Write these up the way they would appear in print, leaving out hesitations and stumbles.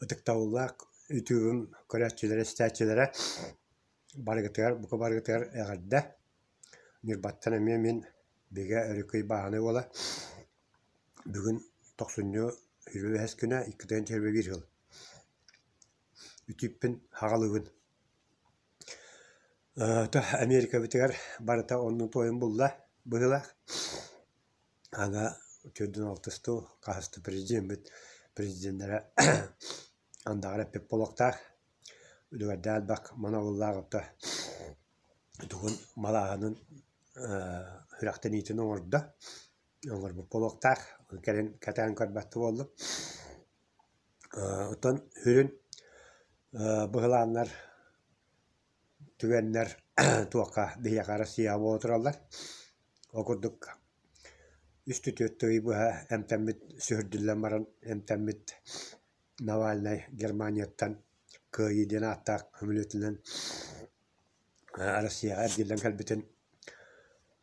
Ытыктабыллаах үтүөбүм көрөөччүлэрэ, истээччилэрэ барыгытыгар, бука барыгытыгар эҕэрдэ! Ньурбаттан эмиэ мин Бигэ Өрүкүй Бааһынай уола. Бүгүн тохсунньу 25 күнэ, 2021 сыл. Үтүөппүн хаҕалыыбын. Америкабытыгар барыта оннун туойун булла быһыылаах. Аны төрдүн алтыс дуу, хаһыс да президеммит президеннэрэ андаҕар эппит буолуохтаах. Үлүгэрдээх элбэх моноҕоллоох ото тугун малааһынын сүрэхтэниитин оҥордо, оҥорбут буолуохтаах. Кэлин кэтээн көрбөт да буоллум. Оттон сүрүн быһылааннар түгэннэр туохха биһиэхэ Россияҕа буола тураллар. Ол курдук үс түөрт ый быһа эмтэммит, сүһүрдүллэн баран эмтэммит Навальнай Германияттан Кыайыы диэн ааттаах көмүлүөтүнэн Россияҕа эргиллэн кэлбитин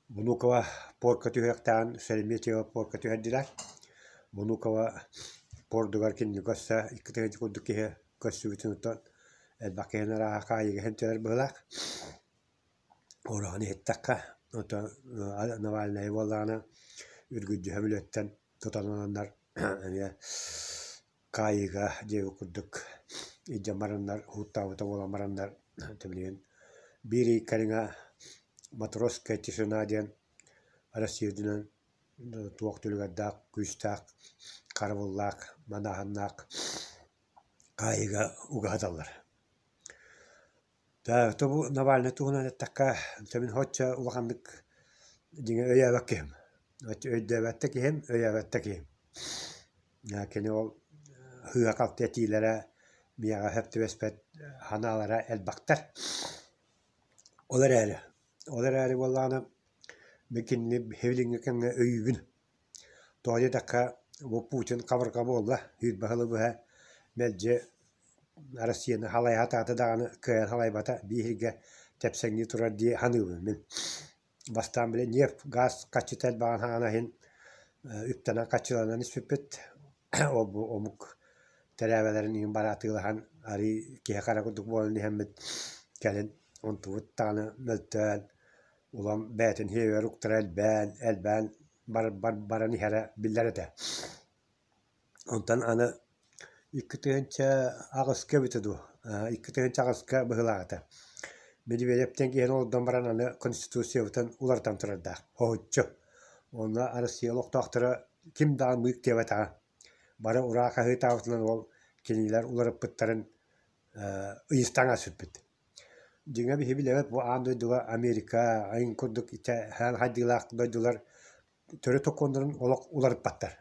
Внуково пуорка түһүөхтээҕин Шереметьево пуорка түһэрдилэр. Внуково пуордугар кинини көрсө 2 тыһыынча курдук киһи көрсүбүтүн оттон элбэх киһини арааһа хаайыыга иһинтилэр быһыылаах. Ураһан иһиттэххэ, оттон Навальнайы буоллаҕына үргүлдьү сөмөлүөттэн тутан ыланнар эмиэ хаайыыга диэбит курдук илдьэн бараннар, уһуктаабыта буолан бараннар билигин биир ый кэриҥэ Матросская тишина диэн Россия үрдүнэн туох түлүгэрдээх, күүстээх, харабыллаах, манааһыннаах хаайыыга угаһаталлар. То бу Навальнай туһунан эттэххэ, мин соччо улаханнык дьиҥэ өйөөбөт киһим. Өйдөөбөт да киһим, өйөөбөт да киһим. Кини ол сыыһа-халты этиилэрэ миэхэ сөп түбэспэт санаалара элбэхтэр. Ол эрээри, ол эрээри буоллаҕына, мин кинини билиҥҥи кэмҥэ өйүүбүн. Тоҕо диэтэххэ, бу Путин хабырҕа буолла, 20 сылы быһа мэлдьи Россияны халайа сатаата даҕаны кыайан халайбата, биир сиргэ тэпсэҥнии турар дии саныыбын мин. Бастаан били ньиэп, гаас хаччыта элбэҕин саҕана иһин үптэнэн хаччыланан испиппит. Ол бу омук тэрээбэлэрин иһин бары атыылаһан арыый киһи хара курдук буолан иһэммит кэлин онтубут даҕаны мөлтөөн улам бэйэтин сиэбигэр уктара элбээн, элбээн баран иһэрэ биллэр этэ. Онтон аны 2008-ка эбитэ дуу, 2008-ка быһыылаах этэ. Медведевтэн киһини олордон баран аны Конституциябытын уларытан турардаах, соһуччу. Онно Россия олохтоохторо ким даҕаны мыык диэбэтэҕэ. Бары ураа хаһыытаабытынан ол кинилэр уларыппыттарын ыйыстаҥ сүппүт. Дьиҥэ биһи билэбит бу аан дойдуга Америка айын курдук хайдыылаах дойдулар төрүт сокуоннарын олох уларыппаттар.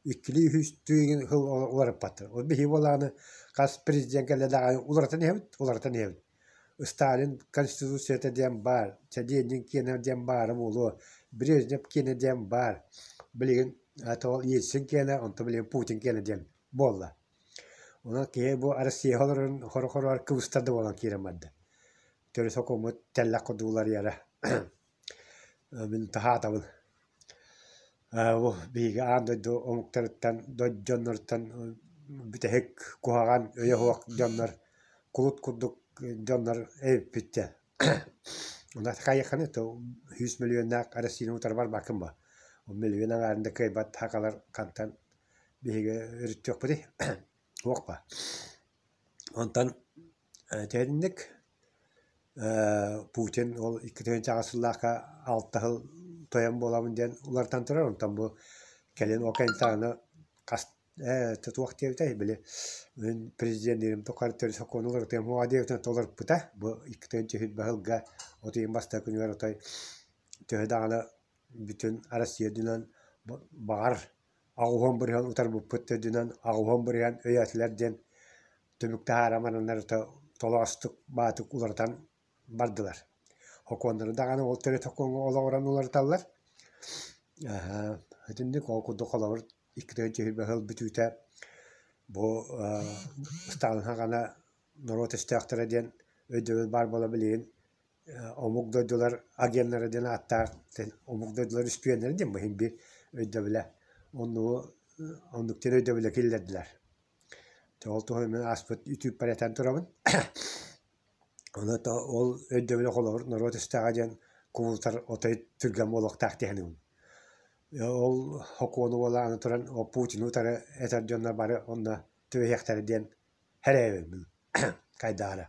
Иккилии үһүстүү игин сыл уларыппаттар. Ол биһи буолааны хас президент кэллэ даҕаны уларытан иһэбит, уларытан иһэбит. Сталин конституцията диэн баар, Ленин киэнэ диэн баара буолуо, Брежнев киэнэ диэн баар. Билигин ол Ельцин киэнэ, онтон билигин Путин киэнэ диэн буолла. Онон киһи бу Россияҕа олорорун хоро-хоругар кыбыстар да буолан киирэн барда. Төрүт сокуоммут тэллэх курдук уларыйара мин таһаатабын. Бу биһиги аан дойду омуктарыттан, дьонноруттан бүтэһик куһаҕан, өйө суох дьоннор, кулут курдук дьоннор эбиппит дьэ. Онно хайыаххыный то 100 миллионнаах Россияны утары барбаккын дуо? Миллион аҥаарын да кыайбат сахалар хантан биһиги өрүттүөхпүтүй? Суох ба. Онтон итинник Путин ол 2008 сыллаахха алта сыл тойон буолабын диэн уларытан турар. Онтон бу кэлин ол кэнниттэн хас туох диэбитэй били мин президенниирим тухары төрүт сокуону уларытыам суоҕа диэбитин толоруппута. Бу 2020 сылга от ыйын бастакы күнүгэр отой төһө даҕаны бүтүн Россия үрдүнэн баҕар 80% утарбыппыт үрдүнэн 80% өйөөтүлэр диэн түмүк таһааран бараннар толоостук баатык уларытан бардылар. Сокуоннары даҕаны ол төрүт сокуоҥҥа олоҕуран уларыталлар. Итинник ол курдук холобур 2020 сыл бүтүүтэ бу Сталин саҕана норуот өстөөхтөрө диэн өйдөбүл баар буола билигин омук дойдулар агеннара диэн ааттаах омук дойдулар үспүйүөннэрэ диэн бу иһин биир өйдөбүлэ. Оннугу оннук диэн өйдөбүлэ киллэрдилэр. Ол туһунан мин ааспыт үтүүппэр этэн турабын. Ону ол өйдөбүлү холобур норуот истэҕэ диэн кубулутар отой түргэн буолуохтаах дии саныыбын. Ол сокуону буолааны туран Путины утары этэр дьоннор бары онно түбэһиэхтэрэ диэн сэрэйэбин хайдаҕа эрэ.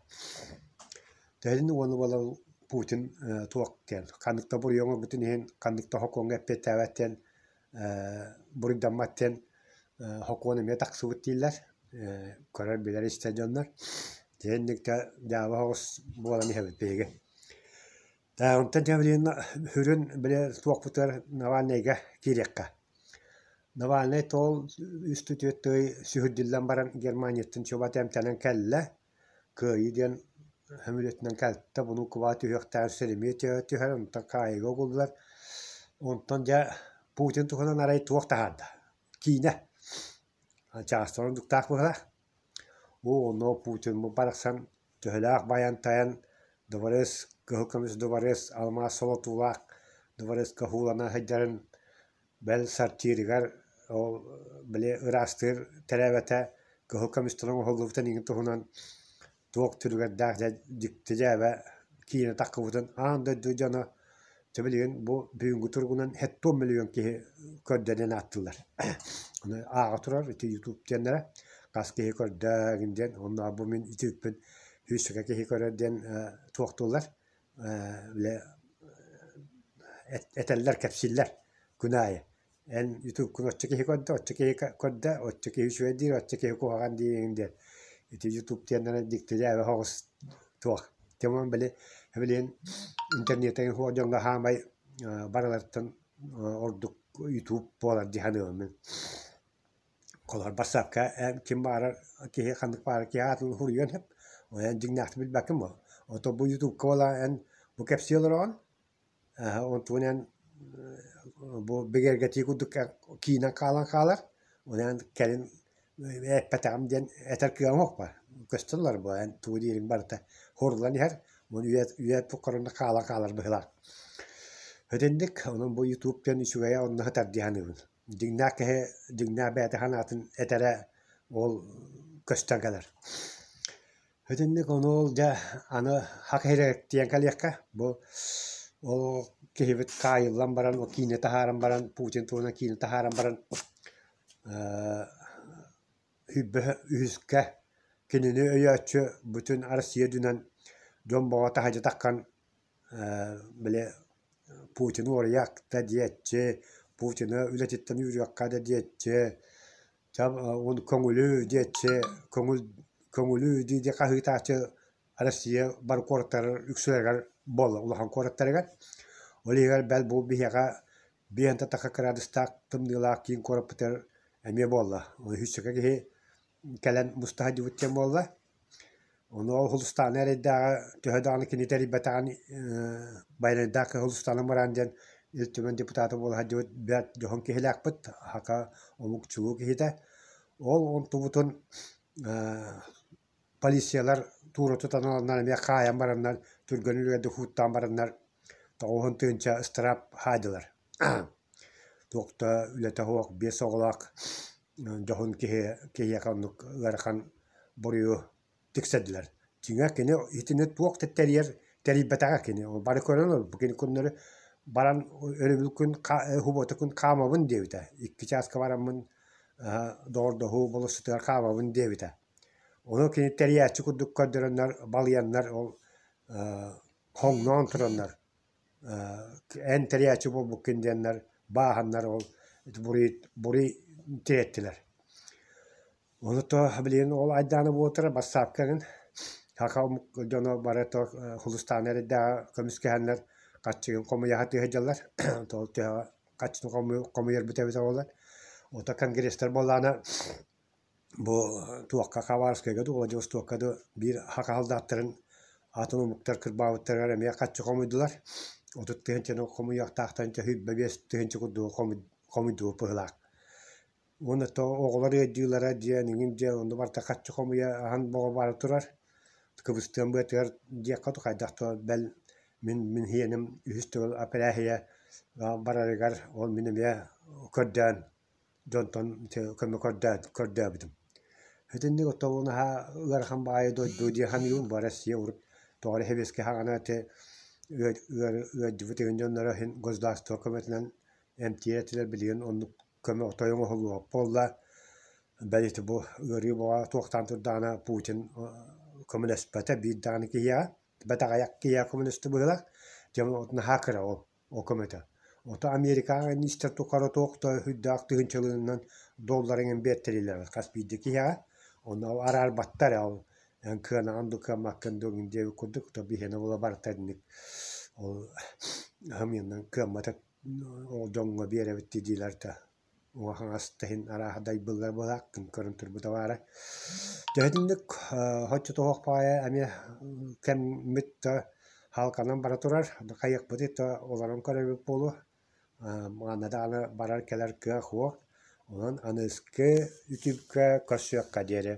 Төһөтүн уону буолан Путин туох диэн ханнык да буруйу оҥорбутун иһин ханнык да сокуоҥҥа эппиэттээбэт диэн буруйдаммат диэн сокуон эмиэ тахсыбыт дииллэр көрөр билэр истэр дьоннор. Итинник да дьаабы соҕус буолан иһэбит биһиги. Онтон дьэ билигин сүрүн били туохпутугар Навальнайга киириэххэ. Навальнай тоол үс түөрт ый сүһүрдүллэн баран Германияттан чугас эмтэнэн кэллэ. Кыайыы диэн сөмөлүөтүнэн кэлтэ, Внуковаҕа түһүөхтээх сэримиэ түһэр, онтон хаайыыга угуллар. Онтон дьэ Путин туһунан арай туох таһаарда? Киинэ. Чаастар ордуктаах быһыылаах. Оо, онно Путин бу барахсан төһөлөөх байан-тайан дыбарыас, кыһыл көмүс дыбарыас, алмаас солотуулаах дыбарыаска уулана сылдьарын бэл сортирыгар ол били ыраастыыр тэрээбэтэ кыһыл көмүстэн оҥоһуллубутун иҥин туһунан туох түрүгэрдээх дьэ дьикти дьээбэ киинэ таххыбытын аан дойду дьоно дьэ билигин бу бүгүҥҥү туругунан 70 миллион киһи көрдө диэн ааттыыллар. Ону ааҕа турар ити ютуб диэннэрэ хас киһи көрдө эҥин диэн онно бу мин итииппин сүүсчэкэ киһи көрөр диэн туохтууллар бile этэллэр кэпсииллэр күн аайы эн ютубкун оччо киһи көрдө оччо киһи көрдө оччо киһи үчүгэй диир оччо киһи куһаҕан диир диэн ити ютуб диэннэрэ дьиктилээбэ соҕус туох тема били билигин интернеттэн суох дьоҥҥо хаамай барыларыттан ордук ютуб буолар дии саныыбын мин. Холобур бассаапка эн ким баҕарар киһи ханнык баҕарар киһи аатын суруйуон сөп ол эн дьиҥнээхтик билбэккин буол. Оттон бу ютубка буолан эн бу кэпсии олороҕун онтугун эн бу бигэргэтии курдук киинэн хаалан хаалар онон кэлин эппэтэҕим диэн этэр кыаҕым суох баар көстөн ылар бу эн тугу диириҥ барыта хоруллан иһэр уонна үйэ үйэ туххарына хаалан хаалар быһыылаах. Итинник онон бу ютуб диэн үчүгэйэ онно сытар дии саныыбын. Дьиҥнээх киһи дьиҥнээх бэйэтэ санаатын этэрэ ол көстөн кэлэр. Итинник ону ол дьэ аны хак иһирээктийэн кэлиэххэ бу ол киһибит хаайыллан баран ол киинэ таһааран баран Путин туһунан киинэ таһааран баран үһүскэ кинини өйөөччү бүтүн Россия үрдүнэн дьон бөҕө таһырдьа таххан били Путины уоруйах да диэччи, Путины үлэтиттэн үүрүөххэ да диэччи, көҥүлү диэччи, көҥүл көҥүлү дии-дии хаһыытааччы Россия бары куораттарыгар үксүлэригэр буолла улахан куораттарыгар. Ол иһигэр бэл бу биһиэхэ биэн татаха кыраадыстаах тымныылаах киин куораппытыгар эмиэ буолла. Үһүсчэкэ киһи кэлэн муста сылдьыбыт диэн буолла. Ону ол Хулустааны эрэйдээҕи төһө даҕаны кини тэрийбэтэҕин Байанайдаах Хулустааны бараан диэн Ил Түмэн депутата буола сылдьыбыт бэрт дьоһун киһилээхпит, саха омук чулуу киһитэ. Ол онтубутун полициялар туура тутан ыланнар эмиэ хаайан бараннар, түргэн үлүгэрдик һууттаан бараннар 90 тыһыынча ыстараап хаайдылар. Туох да үлэтэ суох биэс оҕолоох дьоһун киһи киһиэхэ оннук ыарахан буруйу тиксэрдилэр. Дьиҥэ кини итини туох да тэрийэр тэрийбэтэҕэ кини бары көрөн олорбут кини көннөрү баран өрөбүл күн субуота күн хаамабын диэбитэ. Икки чааска бараммын доҕордоһуу болуоссатыгар хаамабын диэбитэ. Ону кини тэрийээччи курдук көрдөрөннөр балыйаннар ол хоҥноон тураннар эн тэрийээччи буолбуккун диэннэр бааһаннар ол буруй буруй тириэттилэр. Ону то билигин ол айдааны буолтара бассаапка эҥин саха омук дьоно бары то Хулустааны эрэйдээҕи көмүскэһэннэр хаччыгын хомуйа сатыы сылдьаллар. Ол төһө хаччыны хомуйарбыт эбитэ буоллар. Ото конгресстар буоллаҕына Бу туохха Хабаровскайга дуу, Владивостокка дуу биир хахалдааттарын атын омуктар кырбаабыттарыгар эмиэ хаччы хомуйдулар. 30 тыһыынчаны хомуйуохтаахтарын 25 тыһыынча курдугу хомуйдубут быһыылаах. Уонна то оҕолор ыалдьыылара диэн иҥин диэн онно барыта хаччы хомуйа аһан бөҕө бара турар. Кыбыстыам быатыгар диэххэ хайдах да бэл мин мин иһиэним үһүс төгүл эпэрээһийэ барарыгар ол мин эмиэ көрдөөн дьонтон көмө көрдөөбүтүм. Итинник оттон наһаа ыарахан баҕайы дойду дии саныыбын бу Россия урут тоҕо эрэ сэбиэскэй саҕана ити ыалдьыбыт игин дьонноро иһин государство көмөтүнэн эмтиир этилэр билигин оннук көмө отой оҥоһуллубат буолла. Бэл ити бу ыарыы бөҕө туохтаан турдаҕына Путин көмөлөспөтө биир даҕаны киһиэхэ бэт аҕыйах киһиэхэ көмөлөстө быһыылаах. Дьэ наһаа кыра ол ол көмөтө. Ото Америкаҕа истэр тухары туох да сүрдээх тыһыынчалыынан долларынан биэртэлииллэр хас биирдии киһиэхэ. Онно араарбаттар ол эн кыанаҕын дуу, кыаммаккын дуу диэбит курдук то биһиэнэ буола барыта итинник ол хамыйанан кыаммата ол дьоҥҥо биэрэбит дииллэр да уҥа хаҥас да иһин арааһа дайбыллар буолаах ким көрөн турбута баара. Дьэ итинник оччо туһах баҕайы эмиэ кэммит да хаалканан бара турар, хайыахпытый да олорон көрөрбүт буолуо. Манна даҕаны барар-кэлэр кыах суох. Онон аныгыскы үтүккэ көрсүөххэ диэри.